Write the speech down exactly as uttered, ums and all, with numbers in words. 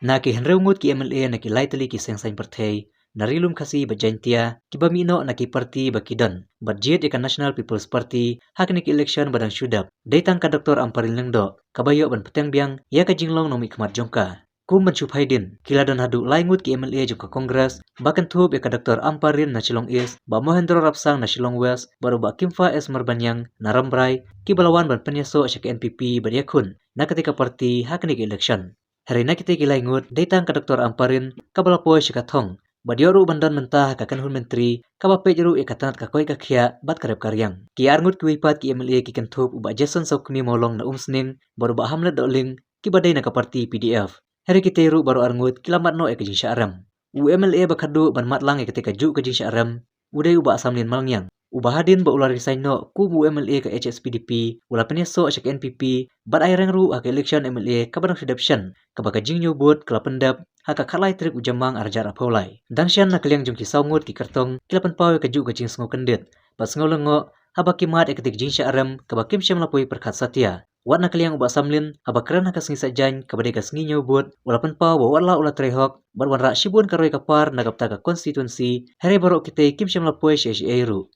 Na ki hynriew ngut ki M L A na ki lai tylli ki seng saiñ pyrthei, na Ri Lum Khasi bad Jaintia, kiba mih noh na ki parti ba ki don bad jied ïa ka National People's Party ha kane ka election ba dang shu dep, dei tang ka Doctor Ampareen Lyngdoh kaba ïoh ban bteng biang ïa ka jinglong nongmihkhmat jong ka. Kum ban shu phai dien, ki la don haduh lai ngut ki M L A jong ka Congress ba kynthup ïa ka Doctor Ampareen na Shillong East, Bah Mohendro Rapsang na Shillong West bad u Bah Kimfa S Marbaniang na Rambrai, kiba la wan ban pynïasoh sha ka N P P bad ïakhun na katei ka parti ha kane ka election. Hynrei na kitei ki lai ngut, dei tang ka Doctor Ampareen kaba la poi sha ka thong bad ïoh ruh ban don mynta ha ka kynhun myntri kaba peit ruh ïa ka tnat ka koit ka khiah bad ka rep ka riang. Ki ar ngut kiwei pat ki M L A ki kynthup u Bah Jason Sawkmie Mawlong na Umsning bad u Bah Hamlet Dohling, kiba dei na ka parti P D F. Hynrei kitei ruh baroh ar ngut ki la mad noh ïa ka jingshah rem. U M L A ba khadduh ban mad lang ïa katei kajuh ka jingshah rem u dei u Bah Samlin Malngiang, uba hadien ba u la resign noh kum u M L A ka H S P D P, u la pynïasoh sha ka N P P bad ïareng ruh ha ka election M L A kaba dang shu dep shen, kaba ka jingñiew vote ka la pyndep ha ka khatlai tarik u Jymmang arhajar arphew lai. Dang shen, na ka liang jong ki saw ngut ki kyrtong ki la pynpaw ïa kajuh ka jingsngew kyndit bad sngew lyngngoh haba ki mad ïa katei ka jingshah rem kaba kim shym la poi pyrkhat satia. Wat na ka liang u Bah Samlin, haba kren ha ka sngi Saitjaiñ kaba dei ka sngi ñiew vote, u la pynpaw ba wat la u la trei hok bad wanrah shibun ka roi ka par na ka bynta ka constituency, hynrei baroh kitei kim shym la poi shaei shaei ruh.